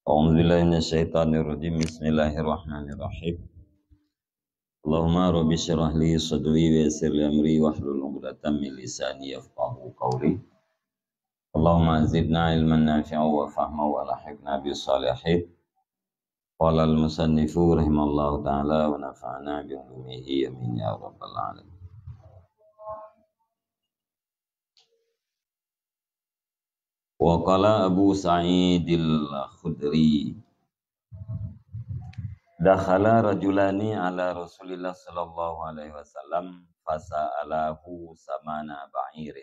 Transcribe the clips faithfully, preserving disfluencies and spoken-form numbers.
أعوذ بالله من الشيطان الرجيم. بسم الله الرحمن الرحيم. اللهم رب اشرح لي صدري ويسر لي أمري واحلل عقدة من لساني يفقهوا قولي. اللهم زدنا علما نافعا وفهما وألحقنا بالصالحين. قال المصنف رحمه الله تعالى ونفعنا بعلومه آمين يا رب العالمين. وقال أبو سعيد الخدري دخل رجلان على رسول الله صلى الله عليه وسلم فسألاه ثمن بعير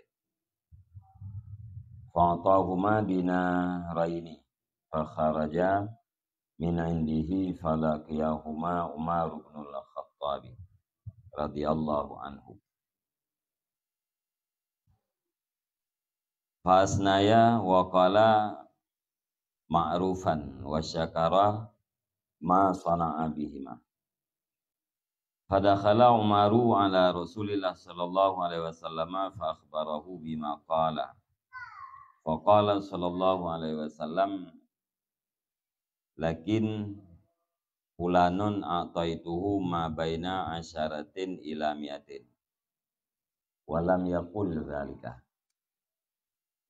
فأعطاهما دينارين فخرجا من عنده فلقيهما عمر بن الخطاب رضي الله عنه فأثنيا وقالا معروفا وشكرا ما صنعا بهما. فدخل عمر على رسول الله صلى الله عليه وسلم فأخبره بما قال. فقال صلى الله عليه وسلم: لكن فلانا أعطيته ما بين عشرة إلى مائة ولم يقل ذلك.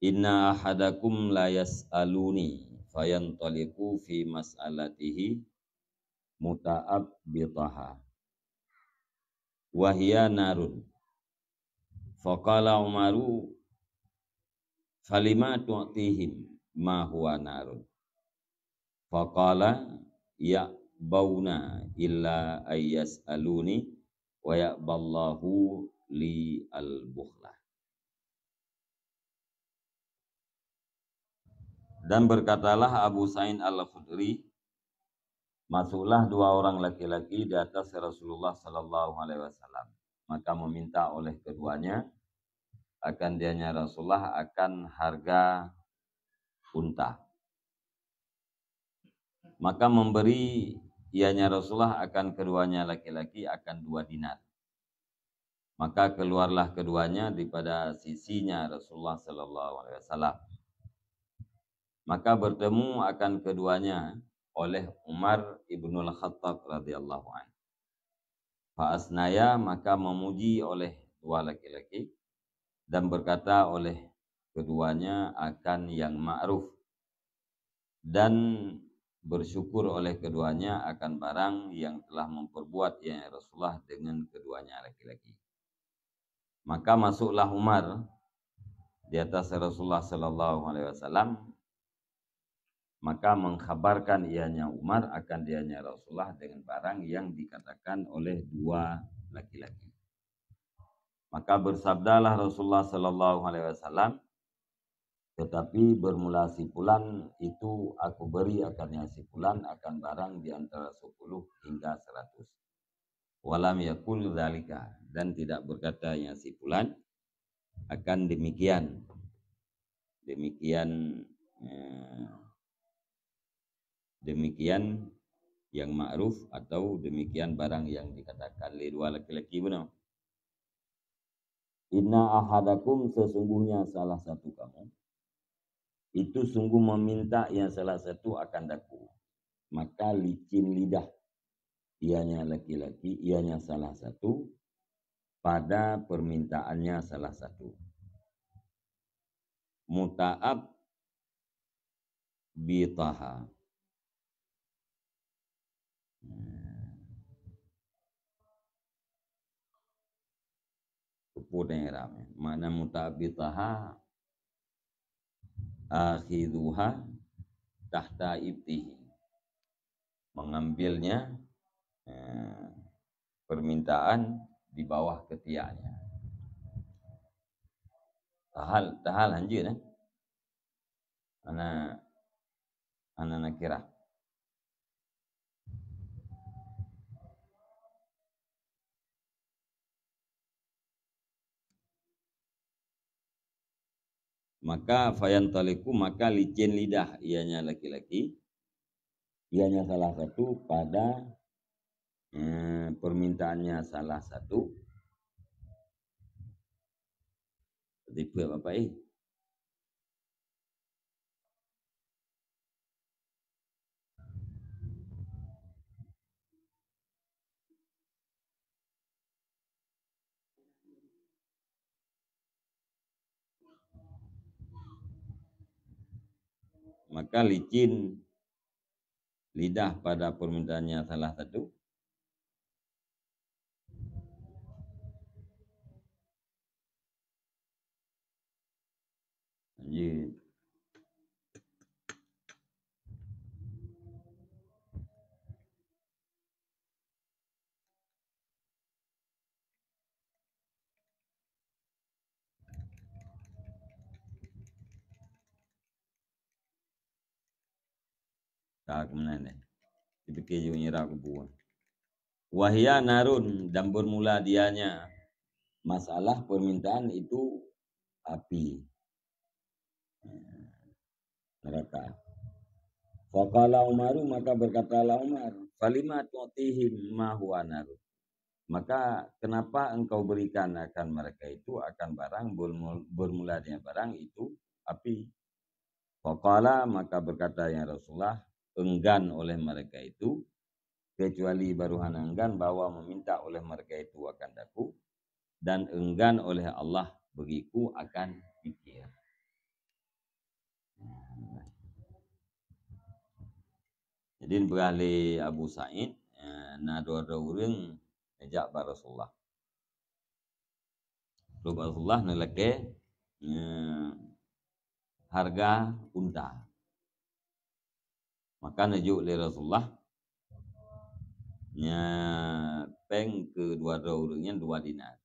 إن أحدكم ليسألني فينطلق في مسألته متعبطها وهي نار. فقال عمر: فلم تعطهم ما هو نار؟ فقال: يأبون إلا أن يسألوني ويأبى الله لي البخل. Dan berkatalah Abu Sa'id Al-Khudri, "Masuklah dua orang laki-laki di atas Rasulullah sallallahu alaihi wasallam, maka meminta oleh keduanya akan dianya Rasulullah akan harga unta. Maka memberi ianya Rasulullah akan keduanya laki-laki akan dua dinar. Maka keluarlah keduanya daripada sisinya Rasulullah sallallahu alaihi wasallam. Maka bertemu akan keduanya oleh Umar ibnul Khattab radhiyallahu anhu. Fa asnaya, maka memuji oleh dua laki-laki, dan berkata oleh keduanya akan yang ma'ruf, dan bersyukur oleh keduanya akan barang yang telah memperbuat, yakni Rasulullah, dengan keduanya laki-laki." Maka masuklah Umar di atas Rasulullah sallallahu alaihi wasallam, maka mengkhabarkan ianya Umar akan dianya Rasulullah dengan barang yang dikatakan oleh dua laki-laki. Maka bersabdalah Rasulullah sallallahu alaihi wasallam, "Tetapi bermula si fulan itu aku beri akannya si fulan akan barang di antara sepuluh hingga seratus. Walam yakul dzalika," dan tidak berkatanya si fulan akan demikian. Demikian, eh, demikian yang ma'ruf atau demikian barang yang dikatakan lé dua laki-laki bunoe. "Inna ahadakum," sesungguhnya salah satu kamu, "itu sungguh meminta yang salah satu akan daku, maka licin lidah ianya laki-laki, ianya salah satu, pada permintaannya salah satu." Muta'ab bitaha. Peue dan i'rab, makna muta'abbitaha, akhidhuha tahta ibtihi. Mengambilnya, eh, permintaan di bawah ketiaknya. Tahal, tahal hanjeuet, eh? Ana, ana nakirah. Maka fayantaliku, maka licin lidah ianya laki-laki, ianya salah satu pada, eh, permintaannya salah satu. Tipe Bapak, eh? Maka licin lidah pada permintaannya salah satu. Lanjut. Ka keunan deh. Dipike jih nyerap kubu. Wahia narun, dan bermula dianya masalah permintaan itu api. Neraka. Faqala Umaru, maka berkatalah Umar, "Falima tu'tihim ma huwa narun?" Maka kenapa engkau berikan akan mereka itu, akan barang bermul-, bermula dengan barang itu api? Faqala, maka berkata, ya Rasulullah, enggan oleh mereka itu, kecuali baru hana enggan bahwa meminta oleh mereka itu akan daku, dan enggan oleh Allah bagiku akan pikir. Jadi, neupeugah lé Abu Said, eh, na dua droe ureuëng neujak bak Rasulullah. Trok Rasulullah neulakée, eh, hareuga unta. Maka neujok lé Rasulullah, nya, péng keu dua droe ureuëng nyan dua dinar.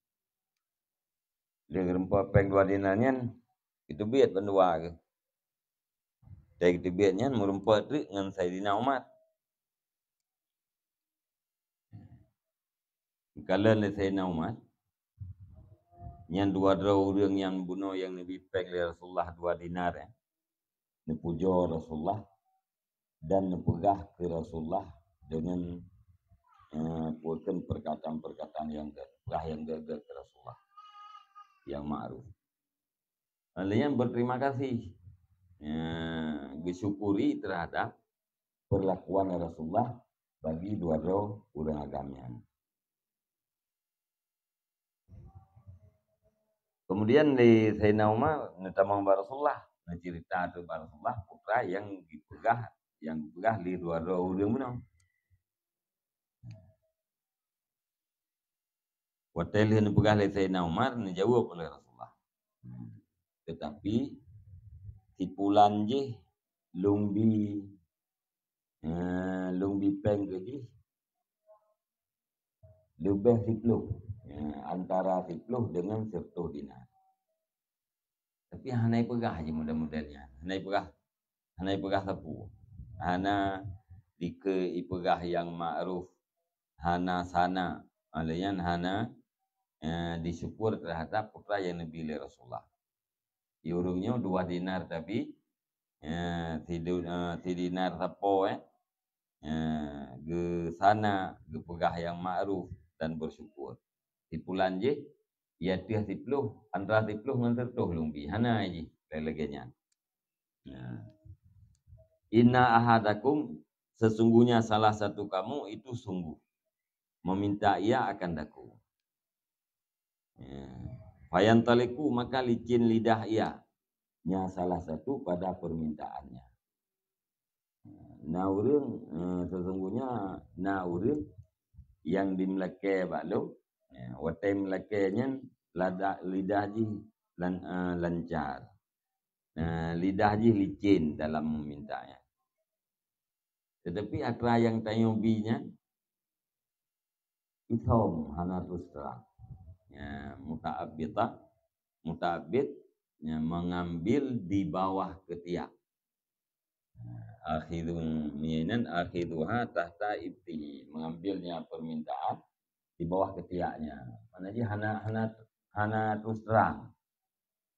Lé geureumpok péng dua dinar nyan, geuteubiet bandua geuh. Watée geuteubiet nyan meurumpok treuk ngon Saidina Umar. Geukalon lé Saidina Umar, nyan dua droe ureuëng nyang bunoe nyang neubi péng lé Rasulullah dua dinar, eh, neupujoe Rasulullah dan neupeugah keu Rasulullah deungon, eh, peue kheun, peurkataan-peurkataan nyang gét, peugah nyang gét-gét keu Rasulullah nyang ma'ruf. Lalu nyan berterima kasih, ya, geusyukuri terhadap perlakuan Rasulullah bagi dua droe ureuëng agam nyan. Kemudian lé Saidina Umar neutamong bak Rasulullah, neuceurita teuk bak Rasulullah peukara nyang geupeugah, nyang geupeugah lé dua droe ureuëng bunoe. Watée lheueh neupeugah lé Saidina Umar, neujaweueb oleh Rasulullah, "Teutapi si pulan jih lôn bi, eh, lôn bi péng keu jih leubeh siploh, eh, antara siploh deungon siratoh dinar." Tapi hana ipeugah jih model-model nyan. Hana ipeugah, hana ipeugah sapeue. Hana dikeue ipeugah nyang ma'ruf, hana sana. Oleh nyan hana, eh, disyukur terhadap peukara nyang neubi lé Rasulullah. Di ureuëng nyoe dua dinar tapi, eh, sidu-, eh, sidinar sapo, eh, eh, geusana, geupeugah nyang ma'ruf dan bersyukur. Si pulan jih, ya teuh siploh, antara siploh ngon siratoh lôn bi. Hana jih lagée nyan. Nah. "Inna ahadakum, sesungguhnya salah satu kamu itu sungguh meminta ia akan daku." Ya. "Fayantaliqu, maka licin lidah ia." Nya salah satu pada permintaannya. Na ureuëng, eh, sesungguhnya na ureuëng nyang dimeulakée bak lôn, ya, watée meulakée nyan lada-, lidah jih lan-, eh, lancar. Eh, lidah jih licin dalam meminta nyan. Tetapi atra nyang tanyoe bi nyan, isom hana terus terang. Ya, muta'abbita, muta'abbit, ya, mengambil di bawah ketiak. Akhidhu, minan akhidhuha tahta ibti, mengambilnya permintaan di bawah ketiaknya. Maknanya hana, hana, hana terus terang.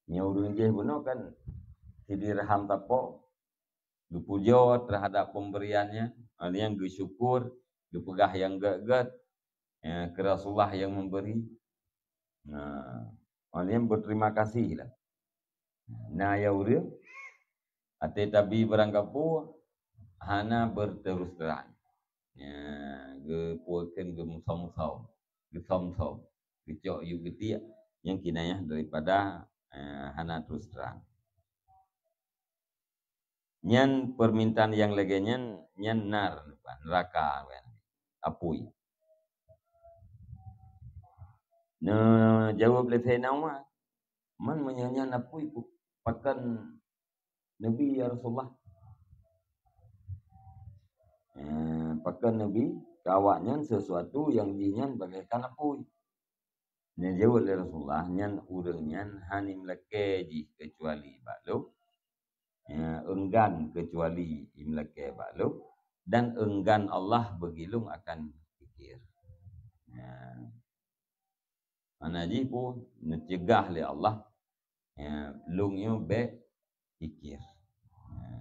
Nyoe ureuëng jih bunoe kan sidirham sapo, geupujoe terhadap pemberiannya, ada yang geusyukur, geupeugah nyang gét-gét, ya, keu Rasulullah nyang memberi. Nah, ada yang berterima kasih lah. Na ya ureuëng, até tabi barang kapeue hana berterus terang. Ya, geupuéken geumusom-som, geusom-som, geucok yub geutiek, nyang kinayah daripada, eh, hana terus terang. Nyan permintaan nyang lagée nyan, nyan nar, neuraka, apui. Neujaweueb lé Saidina Umar, "Man meunyoe nyan apui, pakon Nabi, ya Rasulullah?" Eh, pakon Nabi, keu awaknyan sesuatu nyang jih nyan bagaikan apui. Neujaweueb lé Rasulullah, "Nyan ureuëng nyan hana meulakée jih keucuali bak lôn, ya, enggan keucuali imeulakée bak lôn, dan enggan Allah beugilong akan pikir." Ya. Mana jih pun neucegah lé Allah, ya, lôn nyoe bék pikir. Ya.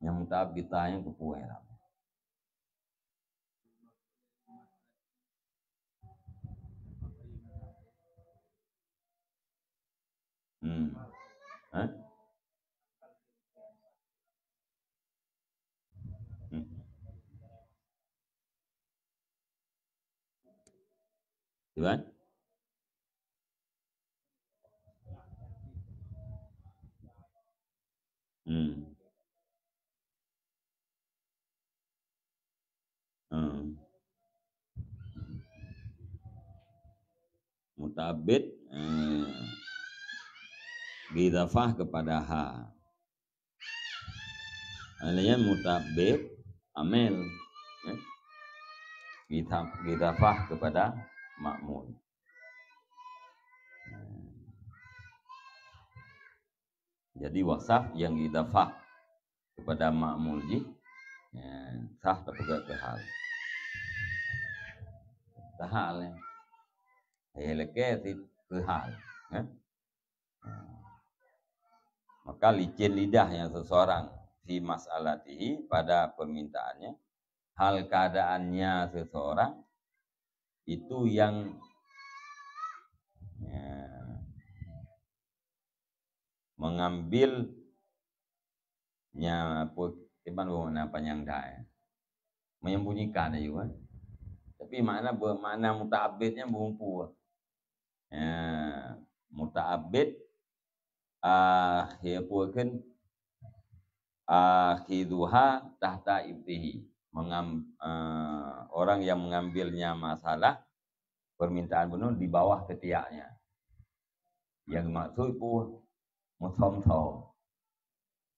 Nyang meutabita nyang keupeue lam. Hmm. Hah? Hmm. Gimana? Hmm. Hmm. Muta'abbid, eh, diidhafah kepada ha. Laén muta'abbid amil, eh, diidha-, diidhafah kepada ma'mul. Jadi wasaf nyang idhafah kepada ma'mul jih, ya, sah tapeugah keu hal. Keu hal, ya. Hai lakée sit keu hal, ya. Maka licén lidah nyang seseorang fi mas'alatihi, pada permintaannya, hal keadaannya seseorang itu yang, ya, mengambil, nya, apa, kiban makna panyang dai. Menyembunyikan ayue, kan? Tapi makna be-, makna muta'abbid nyan beumpu. Ya, muta'abbid, ah, ya, apa kan? Akhidhuha tahta ibtihi. Mengam-, eh, orang yang mengambilnya masalah permintaan bunoe di bawah ketiaknya. Yang maksud pun meusom-som.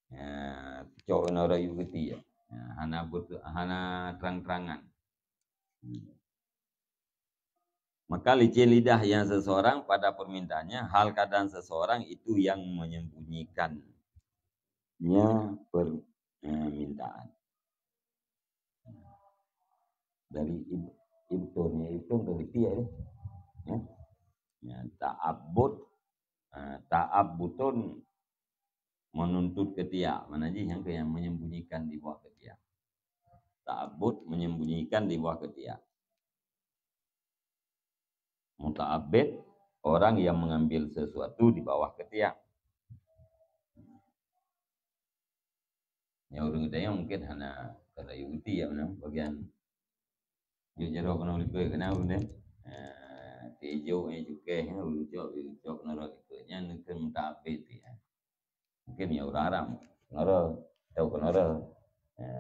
Ya, cok nara yue ketiak. Ya, hana bet-, hana terang-terangan. Hmm. Maka licén lidah yang seseorang pada permintaannya, hal keadaan seseorang itu yang menyembunyikannya per-, permintaan. Dari ib-, ibtun, ya, ibtun ke ketiak, ya. Ya. Ya, ta'abbud, ah, ta'abbutun menuntut ketiak, mana jih nyang keu nyang menyembunyikan di bawah ketiak. Ta'abbud menyembunyikan di bawah ketiak. Muta'abbid, orang yang mengambil sesuatu di bawah ketiak. Nyang ureuëng geutanyoe mungkin hana, hana yue ketiak, ya, mana bagian jok jaroe keunoe likot, keunoe ureuëng deh. Ah, tijok, eh, cukai, eh, ureuëng cok, ureuëng cok keunoe likot. Nyan keuneuk muta'abbid, ya. Mungkin ya ureuëng Arab. Keunoe, tahu keunoe. Ya.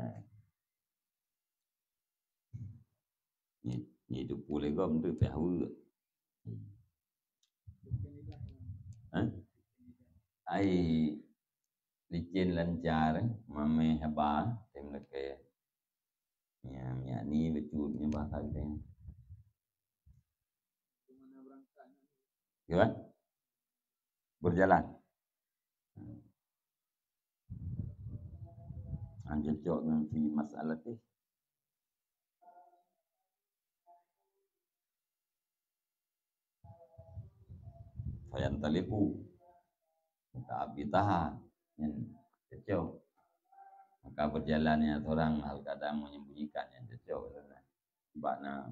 Ni, ni tu pulai gom tu pih hawa. Hah? Ai licin lancar, mamai haba, tem leke. Ya, minyak ni betul ni bahasa kita. Ya, kan? Berjalan. Anjir cok ngon fi masalah tu. Fayantaliqu muta'abbitaha. Nyan cocok. Maka berjalannya seorang hal kadang menyembunyikan, nyan cocok. Sebab na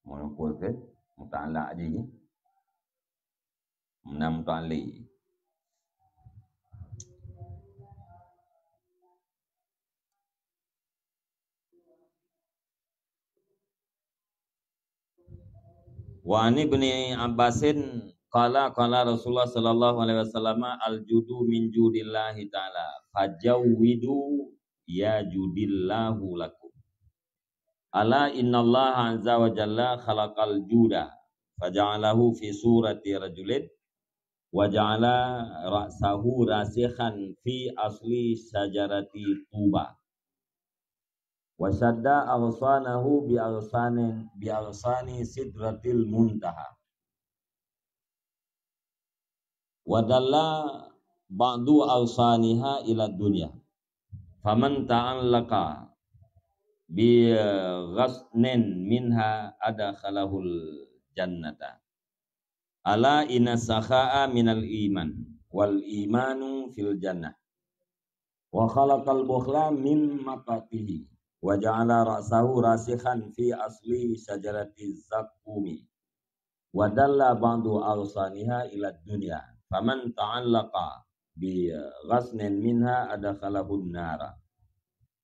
meunyoe ke muta'alliq jih. Meunan muta'alliq. Wa an Ibni Abbasin Qala, qala Rasulullah sallallahu alaihi wasallam, "Al-judu min judillahi ta'ala, fajawwidu yajudillahu lakum." Ala innallaha azza wa jalla khalaqal juda, faja'alahu fi surati rajulin, wa ja'ala ra'sahu rasikhan fi asli syajarati tuba. Wa syadda aghsanahu bi aghsanin, bi aghsani sidratil muntaha. Wa dalla ba'du aghsaniha ila dunya. Faman ta'allaqa bi ghasnin minha adkhalahul jannata. Ala inna sakha'a minal iman, wal imanu fil jannah. Wa khalaqal bukhla min maqatihi, wa ja'ala ra'sahu rasikhan fi asli syajarati zaqqumi. Wa dalla ba'du aghsaniha ila dunya. Faman ta'allaqa bi ghasnin minha adkhalahun nara.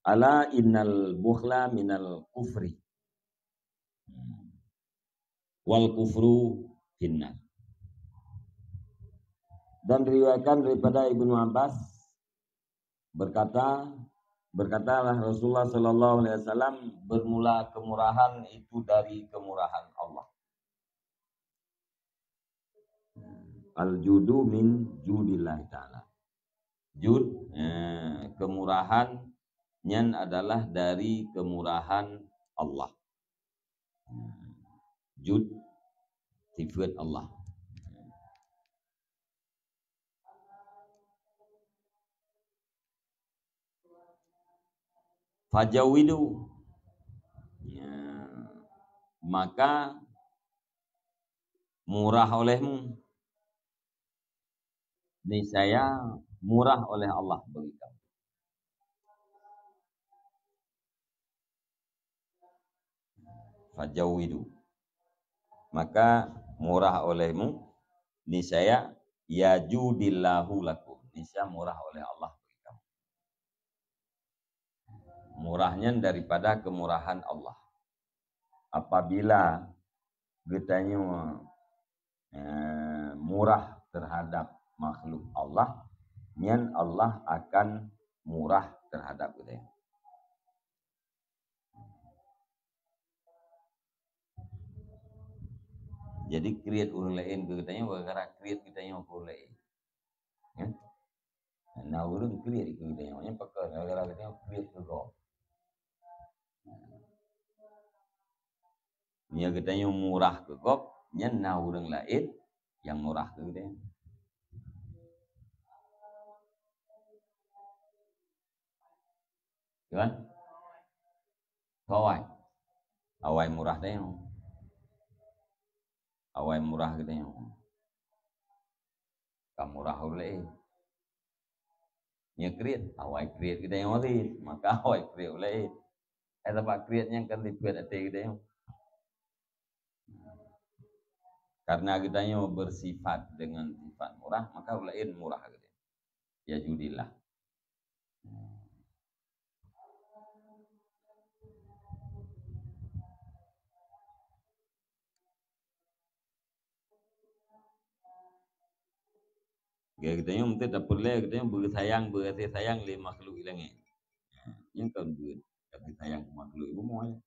Ala innal bukhla minal kufri. Wal kufru finnar. Dan diriwayatkan daripada Ibnu Abbas berkata, berkatalah Rasulullah sallallahu alaihi wasallam, "Bermula kemurahan itu dari kemurahan Allah." Al-judu min judillahi ta'ala. Jud, eh, kemurahan nyan adalah dari kemurahan Allah. Jud sifat Allah. Fajawidu. Ya. Maka murah olehmu. Niscaya murah oleh Allah bagi kamu. Fajawidu. Maka murah olehmu, niscaya yajudillahu lakum. Niscaya murah oleh Allah bagi kamu. Murah nyan daripada kemurahan Allah. Apabila geutanyoe, eh, murah terhadap makhluk Allah, nyan Allah akan murah terhadap geutanyoe. Jadi kriet ureueng laén keu geutanyoe gara-gara kriet geutanyoe keu ureueng laén. Ya? Na ureueng kriet keu geutanyoe, nyan pakon gara-gara geutanyoe kriet keu gob. Meunyoe geutanyoe murah keu gob, nyan na ureueng laén nyang murah keu geutanyoe. Kan? Kawai. Awai murah tanyoe. Awai murah geutanyoe. Ka murah ulée. Nyoe kriet, awai kriet geutanyoe kriet. Maka awai kriet ulée. Eh, sabab kriet nyan kan lipet até geutanyoe. Karena geutanyoe bersifat dengan sifat murah, maka ulée murah geutanyoe. Ya judillah. Geutanyoe meuteun tapeureulée geutanyoe beusayang, beugaséh sayang lé makhluk ilangét. Nyan kan beugaséh sayang makhluk ibu moe.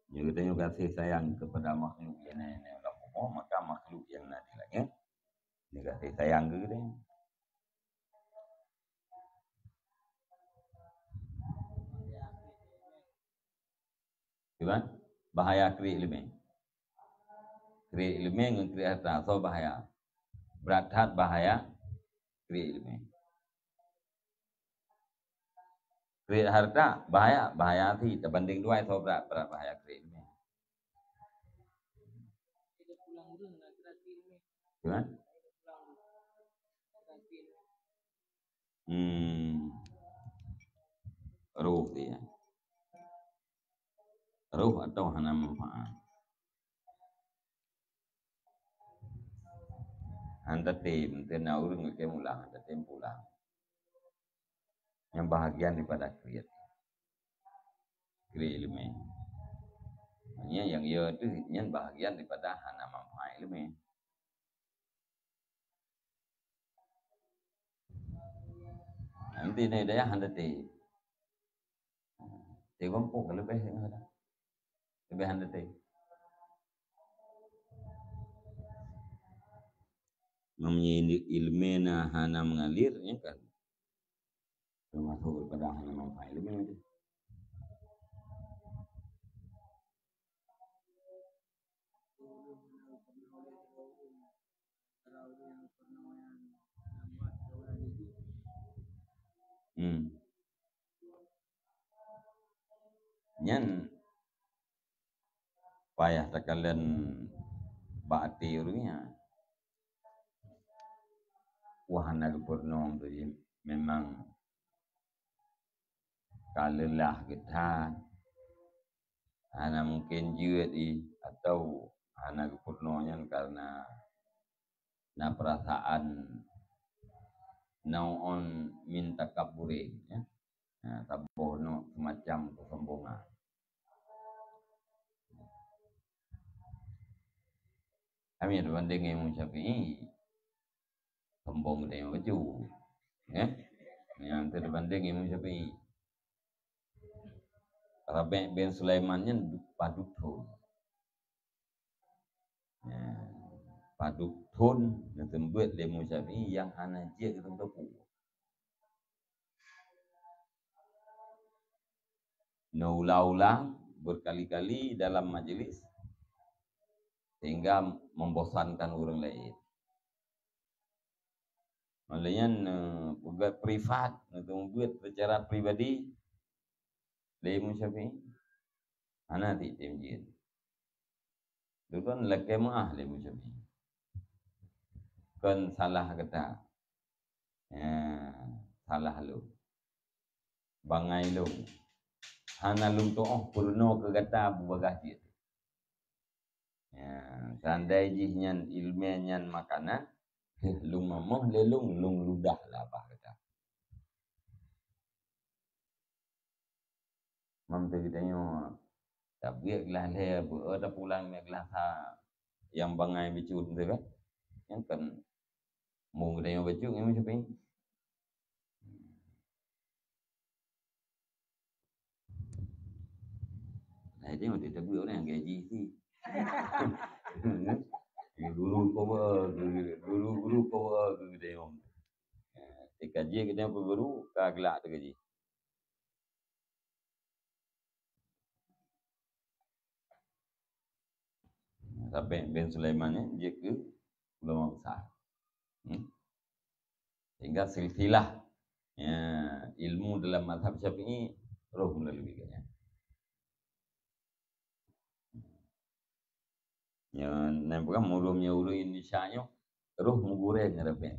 Nyoe geutanyoe gaséh sayang kepada makhluk nyang na, na lam bumoe, maka makhluk nyang na di langét nyoe gaséh sayang keu geutanyoe. Kiban? Bahaya kriet ileumé. Kriet ileumé ngon kriet hareuta, soe bahaya? Brat that bahaya kriet ileumé. Kriet hareuta bahaya, bahaya sit. Tabandéng dua, soe brat, brat bahaya kriet ileumé. Kiban? Hmm. Roh dia. Roh atau hana manfaat. Han tatem, teuh na ureueng lakée mulang, han tatem pulang. Nyang bahagian daripada kriet. Kriet ileumé. Nyan nyang yo teuh, nyan bahagian daripada hana manfaat ileumèe. Nanti na dayah hana teuh. Teuh gampông ka leubeh, leubeh hana teuh. Meunyoe ileumèe na hana meungalir, nyan kan teumasok daripada hana manfaat ileumèe teuh. Hmm. Nyan payah takalon bak até ureueng nyan. Wah, hana geupeurunoe tu jih memang ka leulah geuh that. Hana mungken jeuet jih, atau hana geupeurunoe nyan karena na peurasaan nau'un min takabburin, ya. Na saboh noe seumacam keusombongan. Kami beubandeng ngon Imam Syafi'i, sombong geutanyoe bacut. Eh? Nyang teubeubandeng ngon Imam Syafi'i. Rabi' bin Sulaiman nyan du-, padub thon. Ya, padub thon geuseumeubeuet lé Imam Syafi'i nyang hana jeuet geuteupeue. Neulang-ulang berkali-kali dalam majelis sehingga membosankan ureueng laén. Lheueh nyan, eh, peugah privat, neuteumeubeuet secara pribadi lé Imam Syafi'i. Hana tiep-tiep jeuet. Lôn lakèe meu'ah lé Imam Syafi'i. Kon salah gata. Ya, salah lôn. Bangai lôn. Hana lôn tu'oh peurunoe keu gata bubagaih jeuet. Ya, seandai jih nyan ileumèe nyan makanan, lôn mamoh lé lôn, lôn ludah lah bah gata. Mam teuh geutanyoe tabiet glah lhèe beu, eh, tapulang ngon glah sa nyang bangai bacut teuh kan. Nyan kan mu geutanyoe bacut ngon sabe. Nah, itu yang kita buat orang gaji sih. Guru kau, guru, guru kau, guru dia. Dikaji kita apa guru, ka gelak tu gaji. Rabi' bin Sulaiman ni dia ke ulama besar. Hmm? Sehingga silsilah, ya, ilmu dalam mazhab Syafi'i roh melalui dia. Ya, nyan bukan murum nyoe ureueng Indonesia nyoe roh meugurèe ngon Rabi'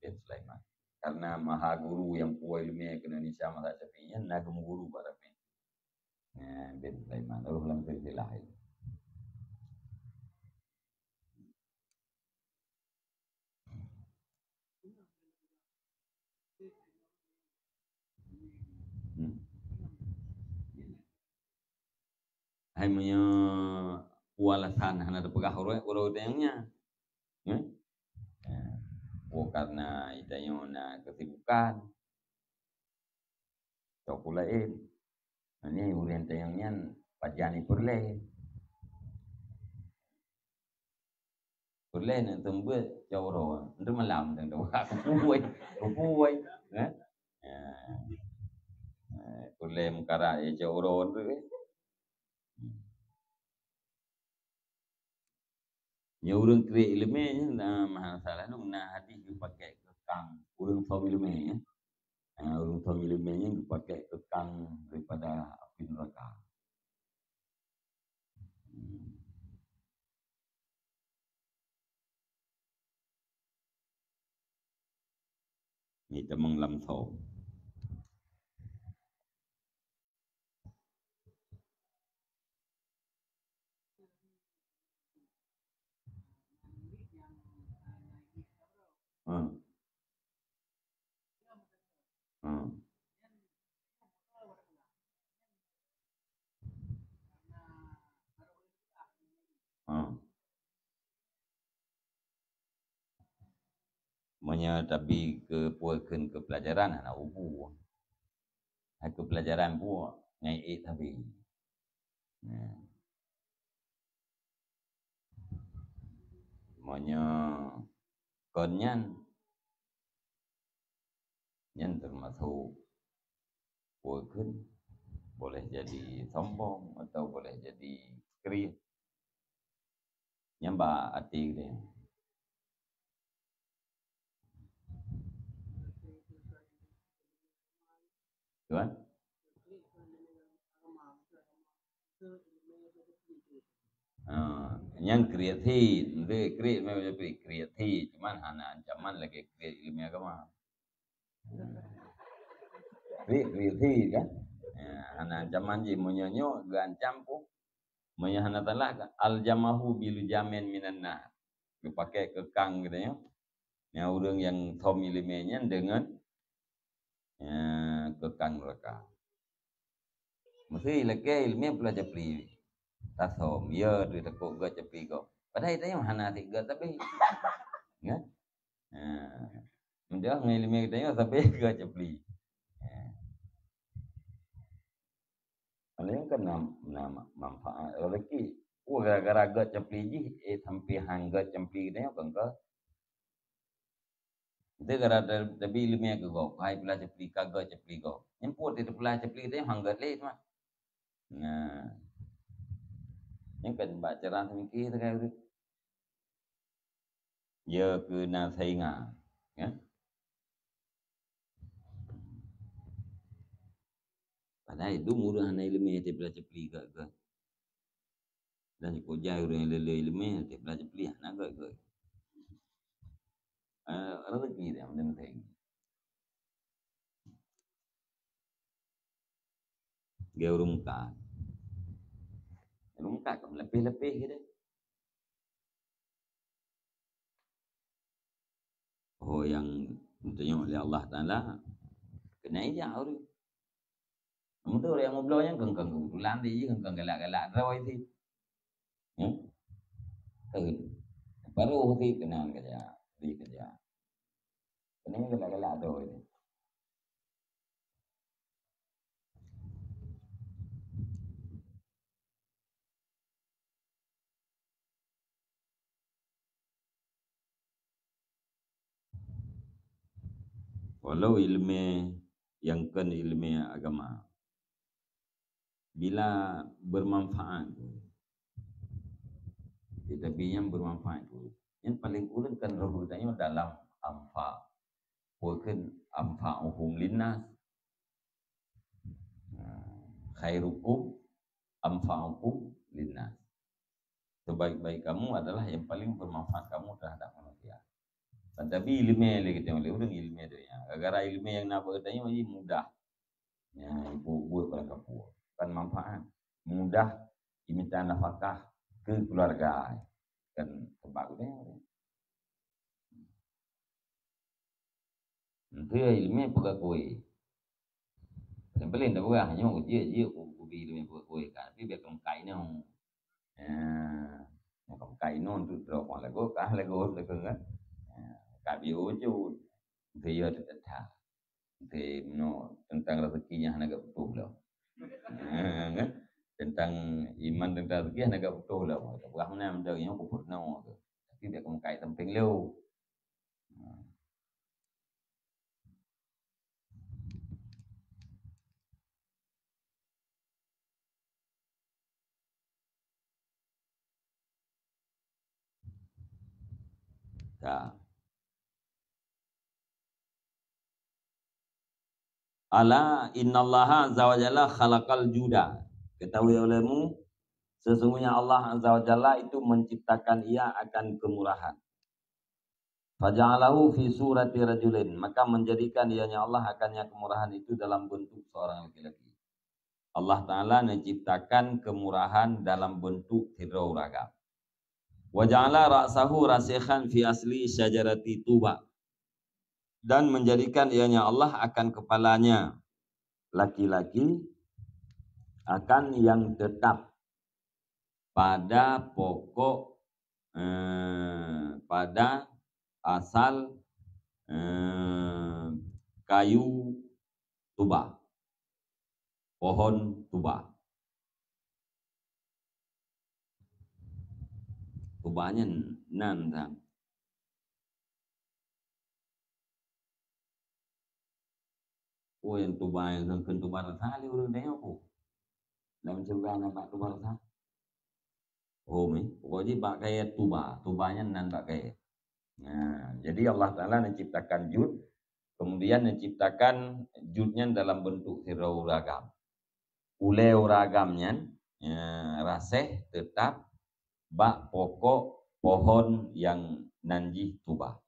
bin Sulaiman. Karena maha guru nyang puwoe ileumèe keu Indonesia mazhab Syafi'i nyan na geumuguru bak Rabi'. Ya, bin Sulaiman roh lam silsilah itu. Hmm. Hai meunyoe peue alasan hana teupeugah uroe, uroe teuh nyan. Hmm? Ya. Oh, karena geutanyoe na kesibukan. Cok peue laén. Nah, nyoe ureueng teuh nyan pajan jipeureulèe. Peureulèe neuk seumeubeuet cok uroe, nteuk malam teuh. Kupuwoi, kupuwoi. Eh? Ya. Eh, peureulèe meukarat jih cok uroe teuh. Nyoe ureueng kriek ileumèe nyan na masalah lôn, na hadih geupakèk keu kang ureueng som ileumèe nyan. Ha, ureueng som ileumèe nyan geupakèk keu kang daripada api neuraka. Hmm. Nyoe tamong lam som. Hmm. Hmm. Meunyoe tabi keu peue kheun keu pelajaran hana ubu. Hai keu pelajaran buet ngai ék tabi. Nah. Meunyoe kon nyan, nyan teumasok peue kheun, boleh jadi sombong atau boleh jadi kriet. Nyan bak até geutanyoe. Tuan? Ha, nyan kriet cit, kriet memang kriet cit, cuman hana ancaman lagèe kriet ileumèe agama. Kriet, kriet cit kan? Ya, hana ancaman jih, meunyoe nyoe geuancam pun. Meunyoe hana salah, aljamahu bilujamin minan nar. Geupakè keukang geutanyoe. Nyan ureueng nyang thom ileumèe nyan deungon, ya, keukang neuraka. Meusti lakèe ileumèe pula capli. Tasöm, ya, teutakot geuh capli gob. Padahai tanyoe hana sit geuh sabe. Kan? Ha. Mudah ngon ileumèe tanyoe sabe geuh capli. Ha. Nyan kan na, na manfaat rezeki. Oh, gara-gara geuh capli jih, eh, sampai han geuh capli tanyoe kan ka. Itu gara-gara tabi ileumèe keu gob, hai pula capli ka geuh capli gob. Nyan pun teupeula capli tanyoe han geuh lé teuma. Nah. Nyan kan bak cara seumiké sagai ureueng. Ya keu na saingan, ya. Padahai dum ureueng hana ileumèe teupeula capli geuh-geuh. Dan cukôp jai ureueng nyang lé-lé ileumèe teupeula capli hana geuh-geuh. Eh, rezeki dia macam tu. Gaya ureueng muka. Ureueng muka kan leupeh-leupeh gitu. Oh, nyang geutanyoe lé Allah Taala keunan ijak ureueng. Meunurot nyang meubloe nyan kong-kong keubeutulan di jih kong-kong galak-galak droe sit. Hmm? Keuh. Baru sit keunan keujak, di keujak. Keunan galak-galak droe sit. Walau ileumèe nyang kon ileumèe agama, bila bermanfaat, tetapi nyang bermanfaat tu, nyang paling kurang kan roh geutanyoe dalam anfak. Peue kheun anfa'uhum linnas? Nah, khairukum anfa'ukum linnas. Sebaik-baik kamu adalah yang paling bermanfaat kamu terhadap manusia. Tetapi ileumèe lé geutanyoe lé ureueng ileumèe donya. Gara-gara ileumèe nyang na bak geutanyoe jih mudah. Ya, ibu buet barang kapur. Kan manfaat. Mudah imita nafkah keu keluarga. Kan sebab geutanyoe. Enteuk ileumèe peugah kueh. Paléng-paléng dak peugah nyoe jeuet, jeuet ku, kubi ileumèe peugah kueh ka, tapi bèk keu meukai nyoe. Ya. Nyoe keu meukai nyoe untuk droe kong lagoe, ka lagoe, lagoe kan. Ya. Ka biôh jeuet. Enteuk ya teuka. Enteuk meunoe teuntang rezeki nyan hana gak putôh lom. Ya, kan? Teuntang iman, teuntang rezeki hana gak putôh lom. Peugah meunan meunan nyoe kupeurunoe tu. Tapi bèk keu meukai sampéng lom. Ka. Ala innallaha azza wa jalla khalaqal juda. Ketahui olehmu, sesungguhnya Allah azza wa jalla itu menciptakan ia akan kemurahan. Faja'alahu fi surati rajulin, maka menjadikan ianya Allah akannya kemurahan itu dalam bentuk seorang laki-laki. Allah Ta'ala menciptakan kemurahan dalam bentuk sidroe ureueng agam. Wa ja'ala ra'sahu rasikhan fi asli syajarati tuba. Dan menjadikan ianya Allah akan kepalanya laki-laki akan yang tetap pada pokok, eh, pada asal eh, kayu tuba, pohon tuba. Tuba nyan nan that. Oh, nyang tuba, nyang kheun tuba rasa lé ureuëng tanyoe peue? Lam syeuruga na bak tuba rasa? Oh, mi. Pokok jih bak kayèe tuba. Tuba nyan nan bak kayèe. Nah, jadi Allah Taala neuciptakan jud, kemudian neuciptakan jud nyan dalam bentuk sidroe ureuëng agam. Ulèe ureuëng agam nyan, ya, rasèh teutap bak pokok pohon nyang nan jih tuba.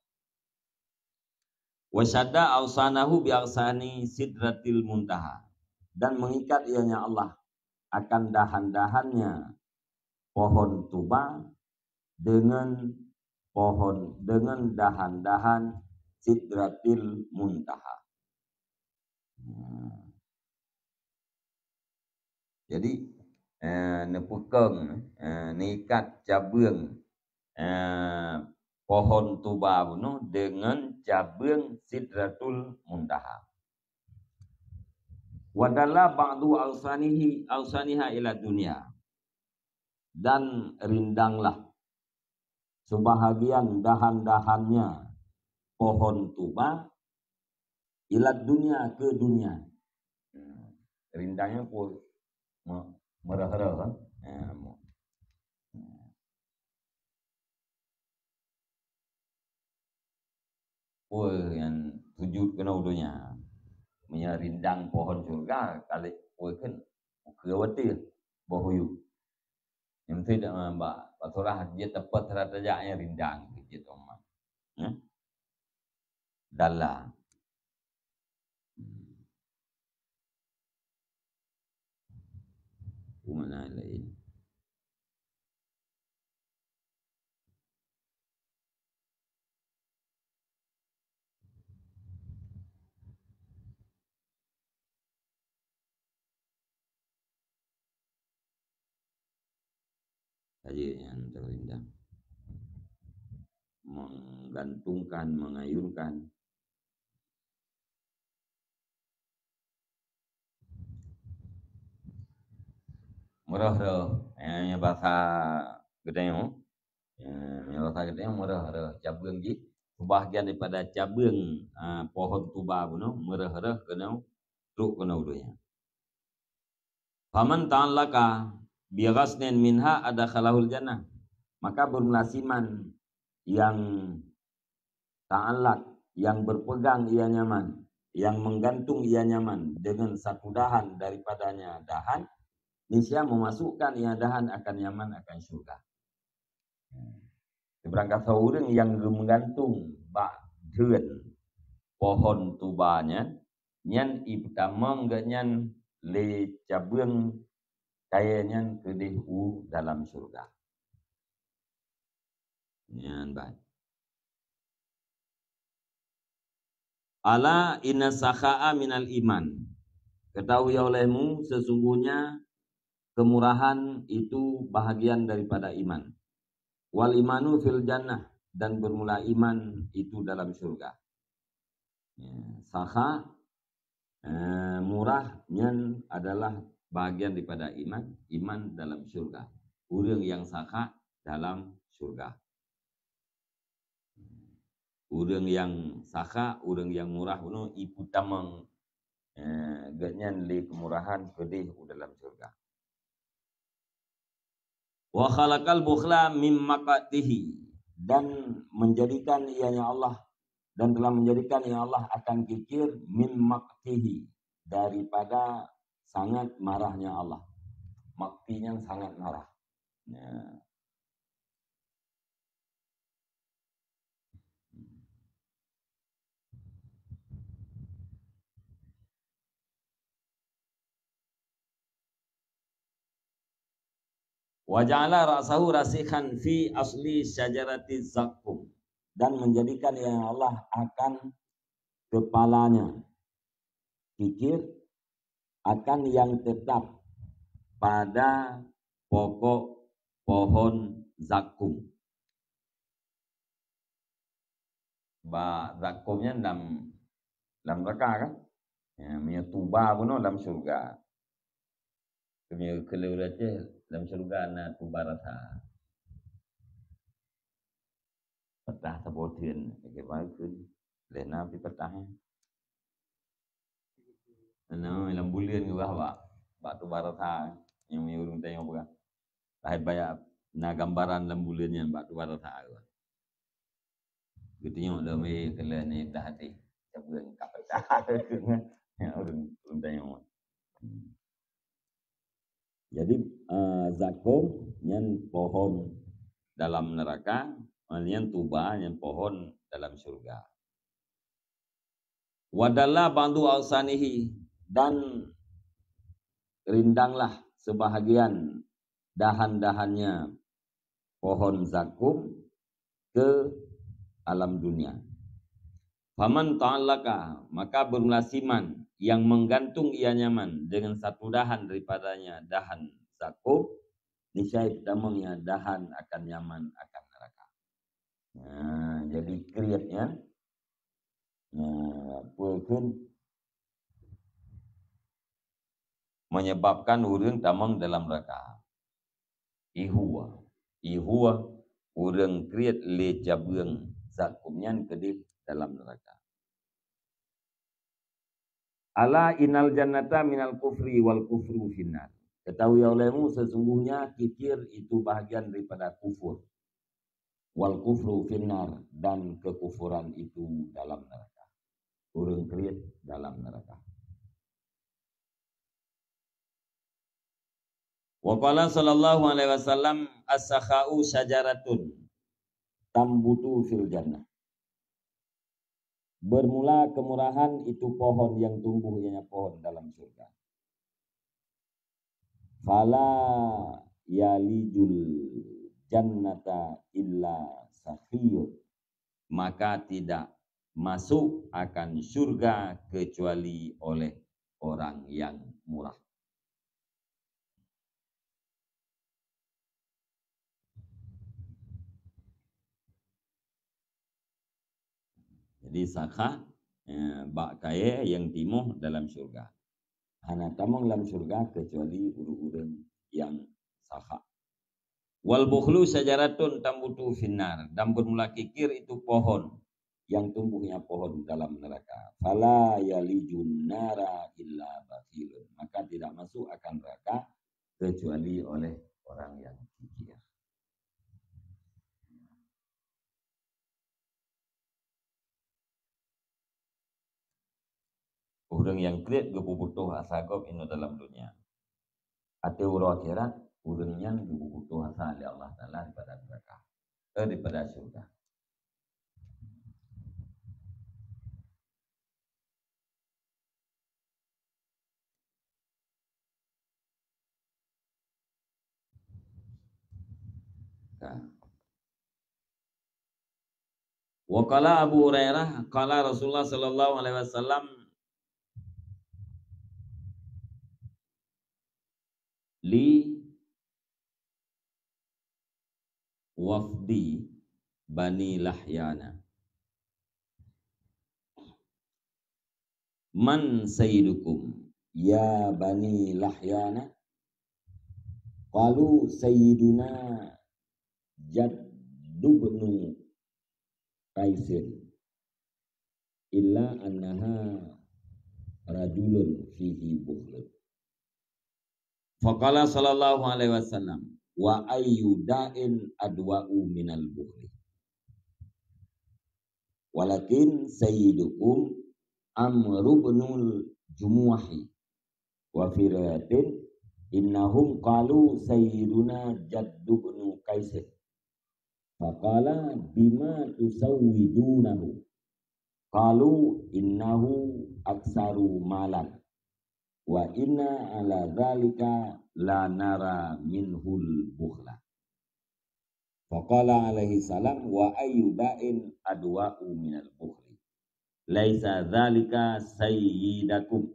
Wa syadda awsanahu bi awsani sidratil muntaha, dan mengikat ianya Allah akan dahan-dahannya pohon tuba dengan pohon, dengan dahan-dahan sidratil muntaha. Hmm. Jadi, eh, neupeukong, eh, neuikat cabeueng, eh, pohon tuba bunoe deungon cabeueng Sidratul Muntaha. Wa dalla ba'du awsanihi, awsaniha ila dunya. Dan rindanglah sebahagian dahan-dahannya pohon tuba, ilat dunia, ke dunia. Rindangnya pun me-, merah-rah, kan? Ya, mu-, Peue nyang sujut keunoe u donya? Meunyoe rindang pohon syeuruga, kalek peue kheun, ukeue watèe boh uyuek. Nyang meusti dak bak, bak surah jeuet teupot sira tajak nyang rindang jeuet umat. Nyan? Dalla. Peue makna laén? Saja nyang teurindang. Menggantungkan, mengayunkan. Meureuh-reuh, eh, bahasa geutanyoe. Eh, bahasa geutanyoe meureuh-reuh. Cabeueng jih, sebahagian daripada cabeueng, ah, pohon tuba bunoe, meureuh-reuh keunoe, trok keunoe u donya. Faman ta'allaqa bi ghasnin minha adkhalahul jannah. Maka beureulah siman nyang ta'allak, nyang berpegang ia nyaman, nyang menggantung ia nyaman dengan satu dahan daripadanya dahan, niscaya memasukkan ia dahan akan nyaman akan syurga. Sebarang kasoe ureuëng nyang geumeugantung bak deuen pohon tuba nyan, nyan ipeutamong geuh nyan lé cabeueng kayèe nyan keudeh u dalam syeuruga. Nyan ban. Ala inna sakha'a minal iman. Ketahui olehmu, sesungguhnya kemurahan itu bahagian daripada iman. Wal imanu fil jannah, dan bermula iman itu dalam syurga. Ya, sakha, eh, murah nyan adalah bahagian daripada iman, iman dalam syurga. Ureuëng nyang sakha dalam syurga. Ureuëng nyang sakha, ureuëng nyang murah bunoe ipeutamong, eh, geuhnyan lé keumurahan keudeh u dalam syurga. Wa khalaqal bukhla mim maqtihi, dan menjadikan ianya Allah, dan telah menjadikan ia Allah akan kikir mim maqtihi, daripada sangat marahnya Allah. Maqti nyan sangat marah. Ya. Wa ja'ala ra'sahu rasikhan fi asli syajarati zaqqum, dan menjadikan ia Allah akan kepalanya kikir akan yang tetap pada pokok pohon zakum. Bak zakum nyan lam, lam neraka kan? Ya, meunyoe tuba bunoe lam syurga. Meunyoe keu lé ureuëng Aceh, lam syurga na tuba rasa. Peutah saboh thon, lagée baru kheun. Lé na pi peutah, eh. Ana lam buleuen geuh bak, bak tuba rasa, nyang meunyoe ureuëng tanyoe peugah. Lahé baya na gambaran lam buleuen nyan bak tuba rasa geuh. Geutunyok lom, eh, keu lheueh nyan dah até. Cabeueng ka peutah. Ya, ureuëng, ureuëng tanyoe. Hmm. Jadi, eh, zakum nyan pohon dalam neraka, eh, nyan tuba, nyan pohon dalam syurga. Wa dalla ba'du aghsanihi, dan rindanglah sebahagian dahan-dahannya pohon zakum ke alam dunia. Faman ta'allaka, maka bermula siman yang menggantung ia nyaman dengan satu dahan daripadanya dahan zakum, niscaya tamong ia dahan akan nyaman akan neraka. Nah, jadi kriet nyan. Nah, peue kheun menyebabkan ureuëng tamong dalam neraka. Ihua. Ihua ureuëng kriet lé cabeueng zakum nyan keudeh dalam neraka. Ala innal jannata minal kufri wal kufru finnar. Ketahui olehmu sesungguhnya kikir itu bahagian daripada kufur. Wal kufru finnar, dan kekufuran itu dalam neraka. Ureuëng kriet dalam neraka. Wa qala sallallahu alaihi wasallam, "As-sakha'u syajaratun tambutu fil jannah." Bermula kemurahan itu pohon yang tumbuh, ianya pohon dalam surga. Fala yalijul jannata illa sakhiyun. Maka tidak masuk akan syurga kecuali oleh orang yang murah. Jadi sakha, eh, bak kayée nyang timoh dalam syurga. Hana tamong lam syurga kecuali ureuëng-ureuëng nyang sakha. Wal bukhlu syajaratun tambutu finnar, dan bermula kikir itu pohon yang tumbuhnya pohon dalam neraka. Fala yalijun nara illa bakhilun. Maka tidak masuk akan neraka kecuali oleh orang yang kikir. Ureuëng nyang kriet geupeubutoh asa gob inoe dalam dunia. Até uroe akhirat, ureuëng nyan geupeubutoh asa lé Allah Taala daripada neraka, eh, daripada syurga. Nah. Wa qala Abu Hurairah, qala Rasulullah sallallahu alaihi wasallam li wafdi Bani Lahyana, "Man sayyidukum ya Bani Lahyana?" Qalu, "Sayyiduna Jaddu bnu Qaisin, illa annaha rajulun fihi bukhlun." Faqala sallallahu alaihi wasallam, "Wa ayyu da'in adwa'u minal bukhli? Walakin sayyidukum Amr ibnul Jumuhi." Wa fi riwayatin, "Innahum qalu sayyiduna Jaddu bnu Qaisin." Faqala, "Bima tusawwidunahu?" Qalu, "Innahu aktsaru malan. Wa inna ala dzalika la nara minhul bukhla." Faqala alaihi salam, "Wa ayyu da'in adwa'u minal bukhli? Laisa dzalika sayyidakum."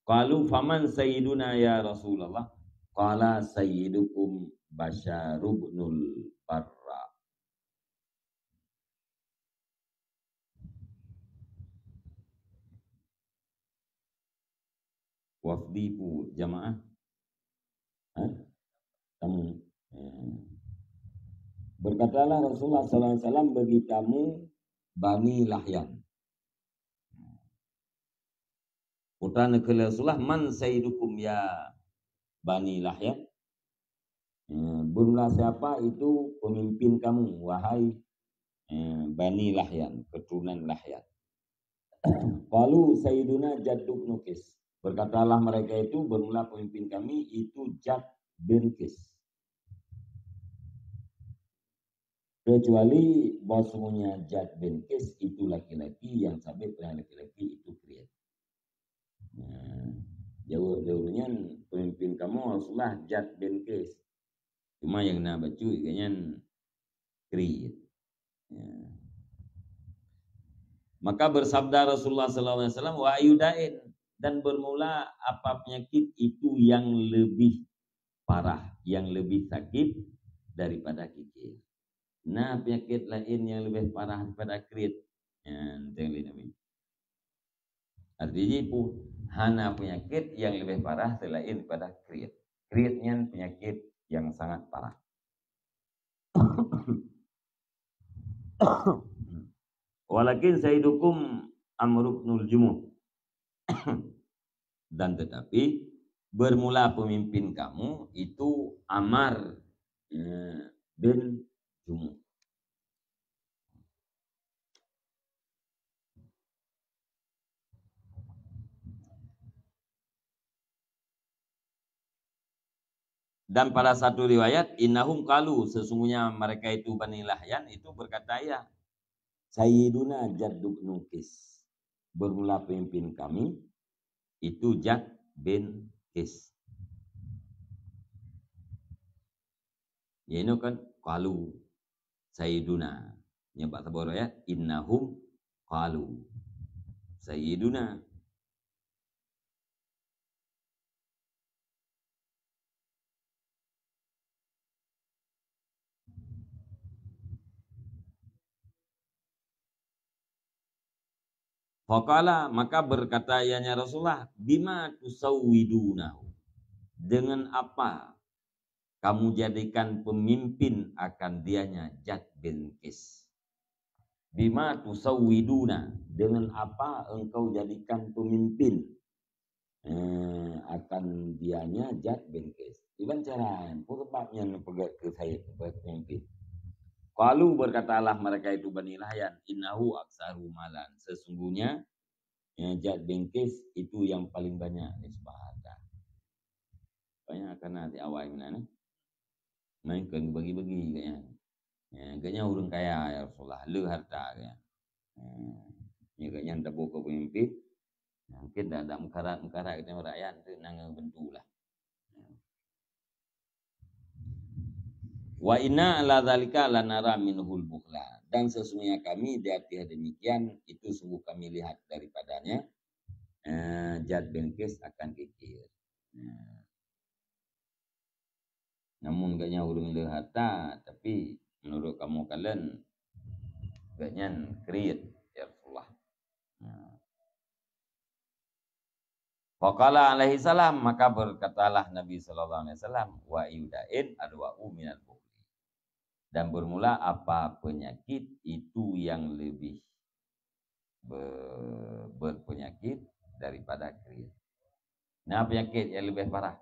Qalu, "Faman sayyiduna ya Rasulullah?" Qala, "Sayyidukum Basyar ibnul Barra." Wafdi pu jamaah. Ha? Tamu. Ya. Berkatalah Rasulullah sallallahu alaihi wasallam bagi tamu Bani Lahyan. Kata neukheun lé Rasulullah, "Man sayyidukum ya Bani Lahyan?" Ya, bermula siapa itu pemimpin kamu, wahai, ya, Bani Lahyan, keturunan Lahyan. Qalu sayyiduna Jaddu bin Qais. Berkatalah mereka itu, bermula pemimpin kami itu Jad bin Qais. Kecuali bahwasanya Jad bin Qais itu laki-laki, yang sabit peunahan laki-laki itu kriet. Nah, jaweueb lé ureuëng nyan, pemimpin kamoe Rasulullah Jad bin Qais. Cuma nyang na bacut gobnyan kriet. Ya. Maka bersabda Rasulullah sallallahu alaihi wasallam, "Wa ayu da'in," dan bermula apa penyakit itu yang lebih parah, yang lebih sakit daripada kikir. Na penyakit laén nyang leubeh parah daripada kriet. Nyan teuh lé Nabi. Arti jih pu-, hana penyakit nyang leubeh parah selain daripada kriet. Kriet nyan penyakit nyang sangat parah. Walakin sayyidukum Amr ibnul Jumuh. Dan tetapi, bermula pemimpin kamu itu Amar, eh, bin Jumuh. Dan pada satu riwayat, "Innahum qalu," sesungguhnya mereka itu Bani Lahyan itu berkata, "Ya, Sayyiduna Jaddu bin Qais." Bermula pemimpin kami itu Jad bin Qais. Nyan kan qalu Sayyiduna. Nyan bak saboh riwayat, "Innahum qalu Sayyiduna." Faqala, maka berkata ianya Rasulullah, "Bima tusawwidunahu?" Dengan apa kamu jadikan pemimpin akan dianya Jad bin Qais? "Bima tusawwiduna?" Dengan apa engkau jadikan pemimpin, eh, akan dianya Jad bin Qais? Iban cara, peue sabab nyan peugah keu saya, keu pemimpin? Qalu, berkatalah mereka itu Bani Lahyan, "Innahu aktsaru malan." Sesungguhnya, eh, Jad bin Qais itu yang paling banyak nisbah harta. Banyak kana di awai meunan, eh. Main keu bagi-bagi gobnyan. Ya, gobnyan ureuëng kaya, ya Rasulullah, le harta gobnyan. Ya, nyan gobnyan taboh keu pemimpin. Ya, mungkin dak, dak meukarat-meukarat gobnyan rakyat tu nang bantu lah. Ya. "Wa inna ala dzalika lanara minhul bukhla." Dan sesungguhnya kami di atas demikian, itu sungguh kami lihat daripadanya, eh, Jad bin Qais akan kikir. Ya. Namun gobnyan ureuëng le harta, tapi menurut kamoe kalon, gobnyan kriet, ya Rasulullah. Nah. Faqala alaihi salam, maka berkatalah Nabi sallallahu alaihi wasallam, "Wa ayu da'in adwa'u minal bukhli?" Dan bermula apa penyakit itu yang lebih be-, berpenyakit daripada kriet? Na penyakit yang lebih parah?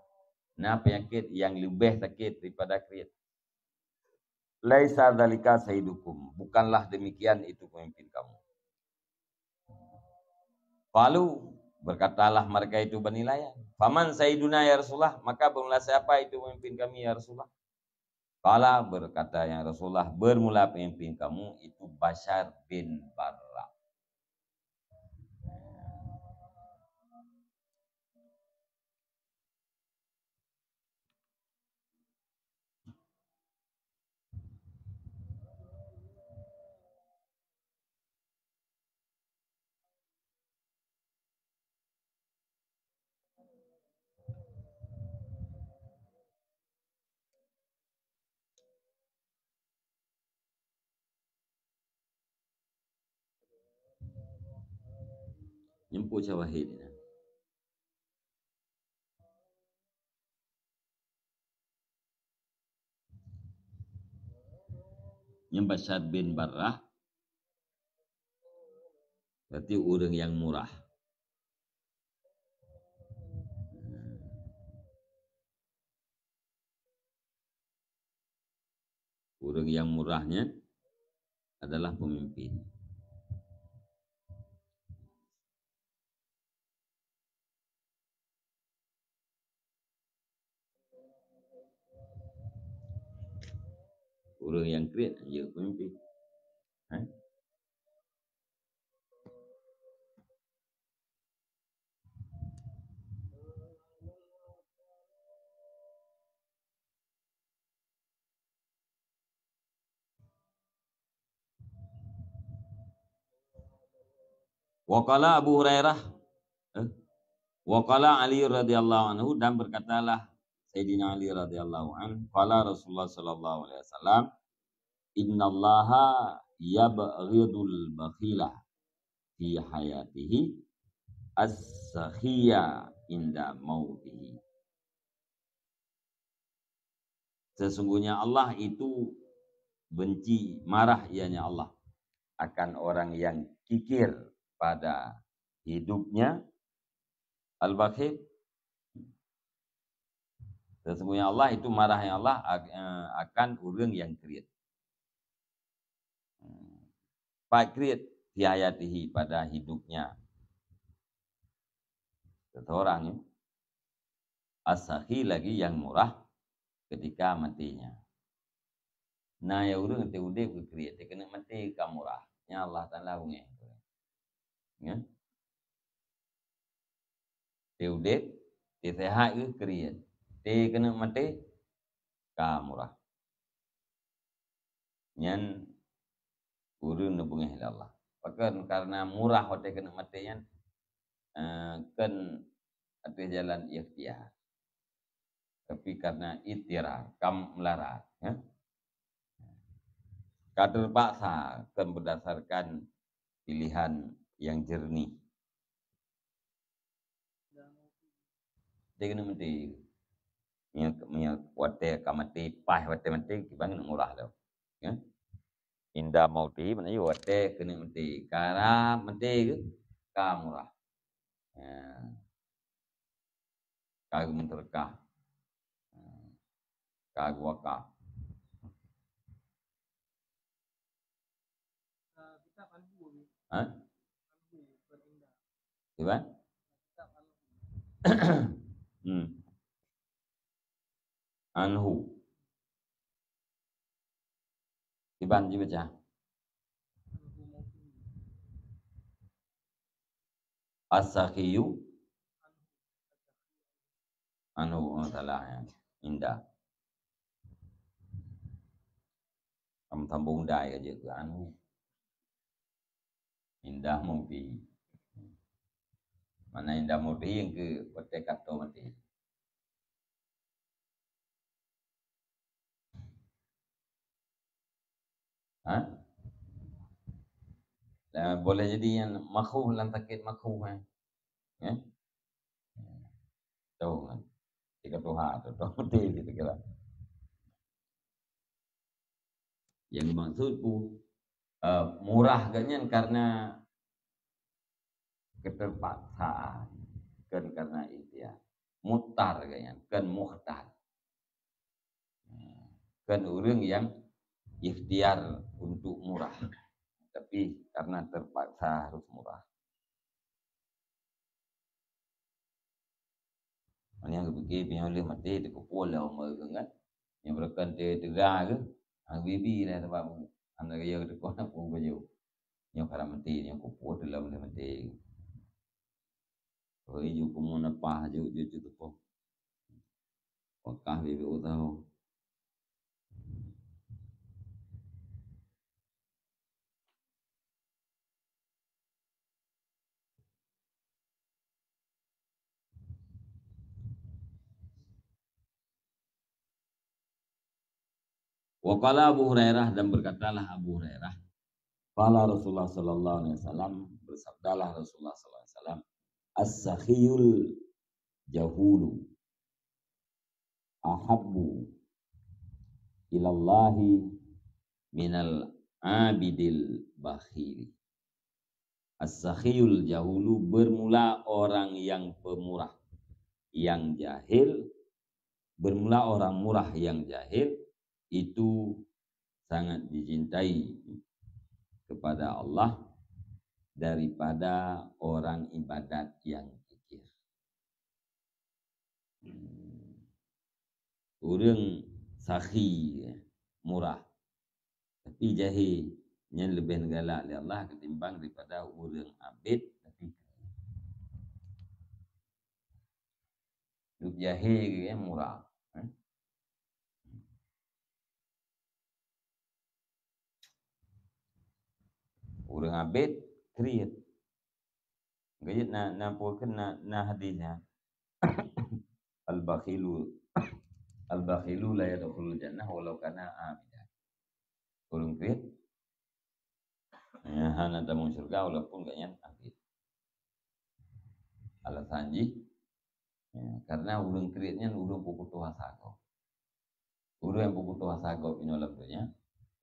Na penyakit yang lebih sakit daripada kriet? "Laisa dzalika sayyidukum," bukanlah demikian itu pemimpin kamu. Qalu, berkatalah mereka itu Bani Lahyan, "Faman sayyiduna ya Rasulullah?" Maka bermula siapa itu pemimpin kami ya Rasulullah? Qala, berkata yang Rasulullah, "Bermula pemimpin kamu itu Bashar bin Barra." Nyemput syawahid ni. Nyan Bashar bin Barrah, berarti ureuëng nyang murah. Ureuëng nyang murah nyan adalah pemimpin. Ureuëng nyang kriet jeuet pemimpin. Hai? Wa qala Abu Hurairah, eh, wa qala Ali radhiyallahu anhu, dan berkatalah Sayyidina Ali radhiyallahu anhu, qala Rasulullah sallallahu alaihi wasallam, "Innallaha yabghidul bakhila fi hayatihi, as-sakhiya inda mautihi." Sesungguhnya Allah itu benci, marah ianya Allah akan orang yang kikir pada hidupnya, al-bakhil. Sesungguhnya Allah itu marahnya Allah ak-, eh, akan ureuëng yang kriet. Pat kriet fi hayatihi, pada hidupnya seseorang, ya. As-sakhi lagi yang murah ketika matinya. Na ya ureuëng teu udeb keu kriet, teu keuneuk maté ka murah. Nya Allah Taala beungéh. Ya. Teu udeb, teu sehat keu kriet. Teu keuneuk maté ka murah. Nyan ureuëng neubeungéh lé Allah. Pakon? Karena murah watée keuneuk maté nyan, eh, kon ateueh jalan ikhtiar, tapi karena idtirar, ka meularat, ya. Ka terpaksa, kon berdasarkan pilihan yang jernih. Dia keuneuk maté. Meunyoe, meunyoe watée ka maté, paih watée maté, kiban keuneuk murah tu. Ya. Inda mautihi, maknanya watée keuneuk maté. Ka na maté ke, ka murah. Ya. Ka geumeuteurekah. Ya. Ka geuwakah. Ha? Kiban? Hmm. Anhu. Kiban jibaca. As-sakhiyu. Anhu, oh, salah, ya. Inda. Kamu sambung dai aja ke anhu. Inda mautihi. Mana inda mautihi yang ke watée ka tô maté. Ha? Lah, boleh jadi yang makruh, lam sakét makruh, eh. Ya? Tuh kan. Tiga tuha tu, tu betul gitu kira. Yang dimaksud tu, eh, murah geuh nyan karena keterpaksaan, kon karena ikhtiar. Mudhar geuh nyan, kon mukhtar. Kon ureuëng yang ikhtiar untuk murah, tapi karena terpaksa harus murah. Nyang geupike piôh lheueh maté, teukumpul lé umat geuh kan. Nyang beureukan teu-, teuga geuh, hana bibi dah sabab hana gaya teuka na pun baju. Nyoe ka maté, nyoe kumpul teu lom lheueh maté. Oi, ju kumun apa, ju, ju, ju teupok. Wakah bibi utau. Wa qala Abu Hurairah, dan berkatalah Abu Hurairah, qala Rasulullah sallallahu alaihi wasallam, bersabdalah Rasulullah sallallahu alaihi wasallam, "As-sakhiyul jahulu ahabbu ilallahi minal abidil bakhili. As-sakhiyul jahulu, bermula orang yang pemurah, yang jahil, bermula orang murah yang jahil itu sangat dicintai kepada Allah daripada orang ibadat yang kikir. Ureuëng sakhi, murah, tapi jahé, nyan leubeh neugalak lé Allah ketimbang daripada ureuëng abét tapi kriet. Duek jahé geuh murah, eh? Ureuëng abét kriet. Geujeuet na, na peue kheun na, na hadis nyan. Al-bakhilu, al-bakhilu la yadkhulul jannah walau kana abidan. Ureuëng kriet, ya, hana tamong syurga walaupun gobnyan abét. Alasan jih, ya, karena ureuëng kriet nyan ureuëng peuputoh asa gob. Ureuëng nyang peuputoh asa gob inoe lam donya,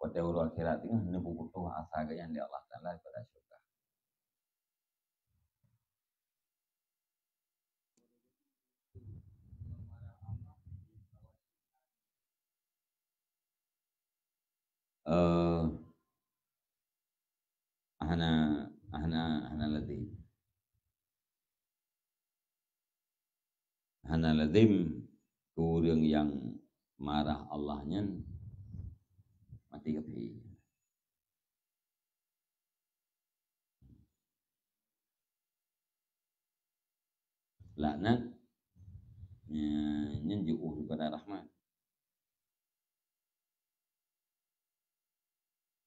watée uroe akhirat teungoh neupeuputoh asa gobnyan lé Allah Taala daripada syurga. Eh, hana, hana, hana lazim. Hana lazim keu ureuëng nyang marah Allah nyan maté kafé. Laknat, ya, nyan jiôh daripada rahmat.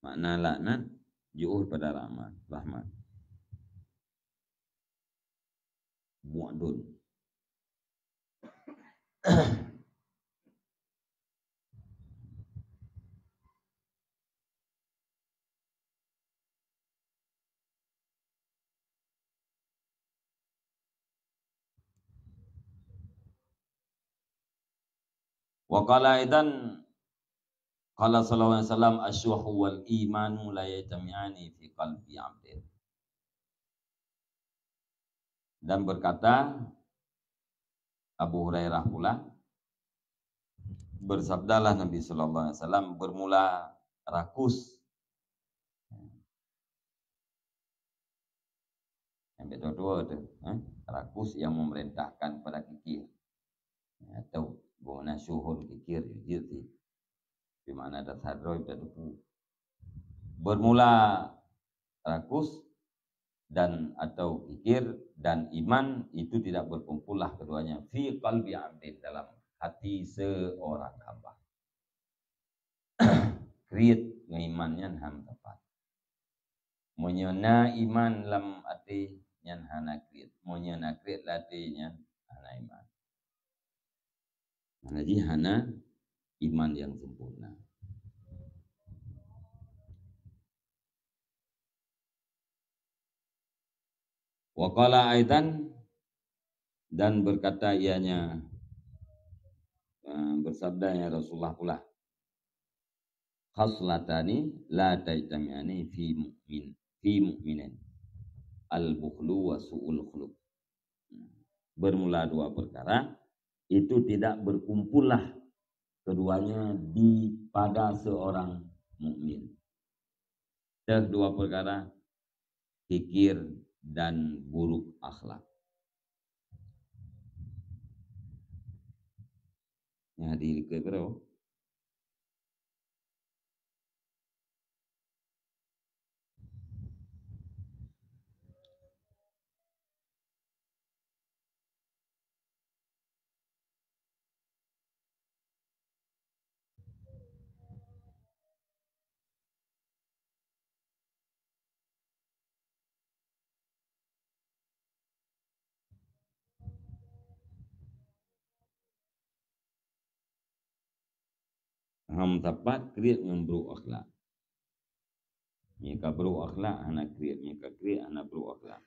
Makna laknat, jiôh daripada rahmat, rahmat. Bu'dun. Wa qala aidan, qala sallallahu alaihi wasallam, "Asyuhu wal imanu la yajtami'ani fi qalbi 'abdin." Dan berkata Abu Hurairah pula, bersabdalah Nabi sallallahu alaihi wasallam, bermula rakus. Sampai tua-tua tu, eh? Rakus yang memerintahkan pada kikir. Atau guna syuhun kikir, jeuet sih. Di mana dasar droe teupu. Bermula rakus dan atau kikir dan iman itu tidak berkumpullah keduanya fi qalbi 'abdin, dalam hati seorang hamba. Kriet ngon iman nyan han tepat. Meunyoe na iman lam até, nyan hana kriet. Meunyoe na kriet lam até, nyan hana iman. Makna jih hana iman nyang sempurna. Wa qala aidan, dan berkata ianya, eh, bersabda ya Rasulullah pula, "Khaslatani la tajtami'ani fi mu'min, fi mu'minin, al-bukhlu wa su'ul khuluq." Bermula dua perkara, itu tidak berkumpullah keduanya di pada seorang mukmin. Teuh dua perkara, kikir dan buruk akhlak. Nyang hadir ke berapa? Han tepat kriet ngon buruk akhlak. Meunyoe ka buruk akhlak hana kriet, meunyoe ka kriet hana buruk akhlak.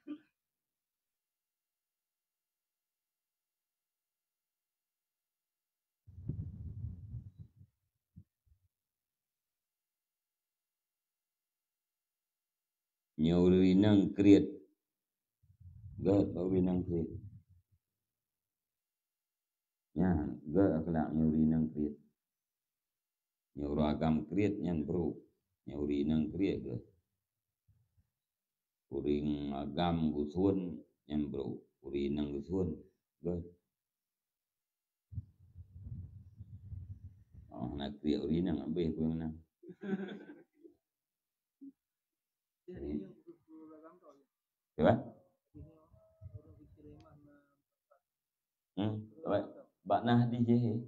Nyoe ureueng inong kriet. Gét bak ureueng inong kriet. Nyan, gét akhlak nyoe ureueng inong kriet. Nyoe ureueng agam kriet nyan brôk. Nyoe ureueng inong kriet gét. Ureueng agam geusuon nyan brôk. Ureueng inong geusuon gét. Oh, na kriet ureueng inong habéh peue meunan. Cuba. Hmm, bak, bak na hadih jih.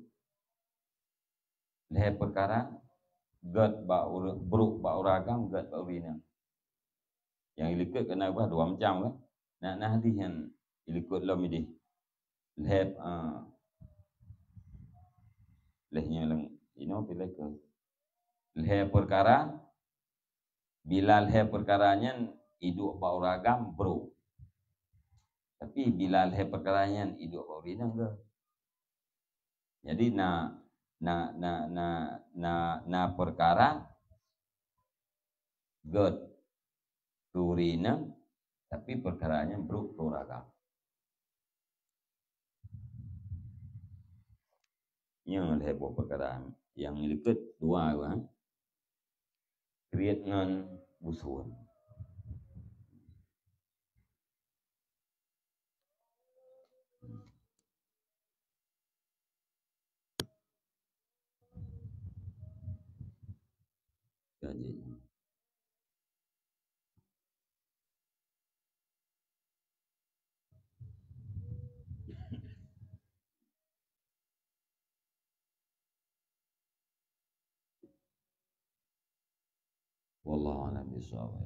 Lhèe peukara, gét bak ureueng, brôk bak ureueng agam, gét bak ureueng inong. Nyang ilikot keunan bah dua macam kan. Na, na hadih nyan ilikot lom idéh. Lhèe, ah, lhèe nyoe lom, inoe piléh keu lhèe peukara, bila lhèe peukara nyan iduek bak ureueng agam brôk. Tapi bila lhèe peukara nyan iduek bak ureueng inong gét. Jadi na, na, na, na, na, na peukara gét keu ureueng inong, tapi peukara nyan brôk keu ureueng agam. Nyoe lhèe boh peukara nyang likot dua, kan? Kriet ngon geusuon. Wallahu a'lam bishawab.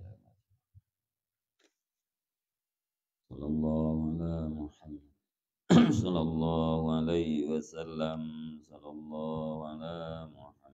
Sallallahu ala Muhammad. Sallallahu alaihi wasallam. Sallallahu ala Muhammad.